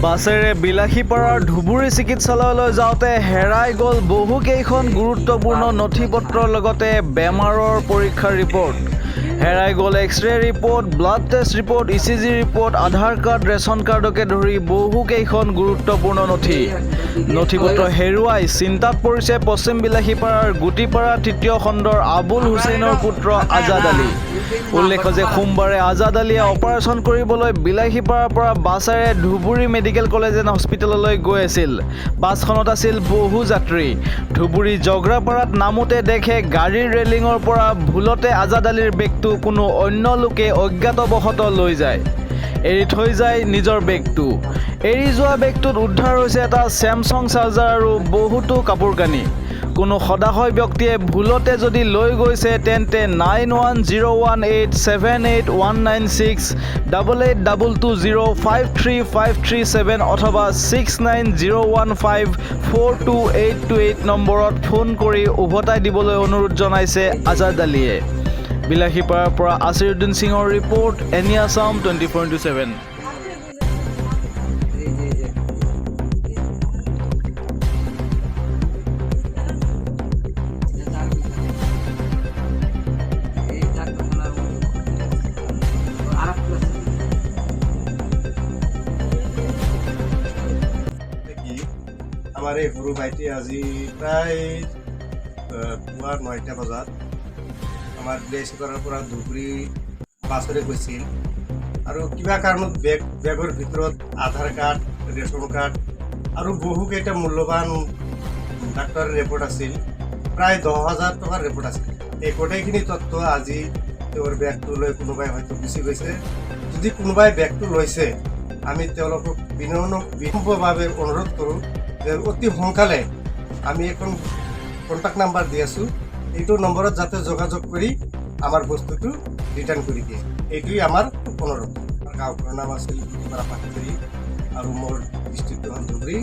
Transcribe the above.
বাছেৰে বিলাসীপাৰাৰ ধুবুৰী চিকিৎসালয়লৈ যাওঁতে হেৰাই গ'ল বহুকেইখন গুৰুত্বপূৰ্ণ নথি পত্ৰৰ লগতে বেমাৰৰ পৰীক্ষাৰ ৰিপৰ্ট। হেৰাই গ'ল X-ray report, blood test report, ECG report, আধাৰ কাৰ্ড, ৰেচন কাৰ্ডকে ধৰি বহুকেইখন গুৰুত্বপূৰ্ণ নথি। নথি পত্ৰ হেৰুৱাই চিন্তাত পৰিছে পশ্চিম বিলাসীপাৰাৰ গুটিপাৰা তৃতীয় খণ্ডৰ আবুল হুছেইনৰ পুত্ৰ আজাদ আলী। উল্লেখ্য যে সোমবাৰে আজাদ আলীয়ে অপাৰেশ্যন কৰিবলৈ বিলাসীপাৰাৰ পৰা বাছেৰে ধুবুৰী মেডিকেল কলেজ এণ্ড হস্পিটেললৈ গৈ আছিল। বাছখনত আছিল বহু যাত্ৰী। ধুবুৰী জগ্ৰাপাৰাত নামোতে দেখে গাড়ীৰ ৰেলিঙৰ পৰা ভুলতে আজাদ আলীৰ বেগটো কোনো অন্য লোকে অজ্ঞাতবশতঃ লৈ যায়। এৰি থৈ যায় নিজৰ বেগটো। এৰি যোৱা বেগটোত উদ্ধাৰ হৈছে এটা চেমছং চাৰ্জাৰ আৰু বহুতো কাপোৰ কানি। কোনো সদাশয় ব্যক্তিয়ে ভুলতে যদি লৈ গৈছে, তেন্তে 9101878196, 8822053537 অথবা 6901542828 নম্বৰত ফোন কৰি উভতাই দিবলৈ অনুৰোধ জনাইছে আজাদ আলীয়ে। বিলাসীপাৰাৰ পৰা আছিৰুদ্দিন সিঙৰ report, any Assam 24x7। G G G. এই ডাক্তাৰখানাৰ আৰ একটা আছে। কি, আমাৰ এই সৰু ভাইটি আজি প্ৰায় পুৱা 9টা বজাত আমাৰ বিলাসীপাৰাৰ পৰা ধুবুৰী বাছেৰে গৈছিল আৰু কিবা কাৰণত বেগৰ ভিতৰত আধাৰ কাৰ্ড, ৰেচন কাৰ্ড আৰু বহুকেইটা মূল্যৱান ডাক্তৰৰ ৰিপৰ্ট আছিল। প্ৰায় 10,000 টকাৰ ৰিপৰ্ট আছিল। এই গোটেইখিনি তথ্য আজি তেওঁৰ বেগটো লৈ কোনোবাই হয়তো গুচি গৈছে। যদি কোনোবাই বেগটো লৈছে, আমি তেওঁলোকক বিনম্ৰভাৱে অনুৰোধ কৰোঁ যে অতি সোনকালে আমি এখন কণ্টেক্ট নাম্বাৰ দি আছোঁ, এইটো নম্বৰত যাতে যোগাযোগ কৰি আমাৰ বস্তুটো ৰিটাৰ্ণ কৰি দিয়ে। এইটোৱেই আমাৰ অনুৰোধ। গাঁওখনৰ নাম আছিল গুটিপাৰা পাটবাৰী আৰু মোৰ ডিষ্ট্ৰিক্টটো হ'ল ধুবুৰী।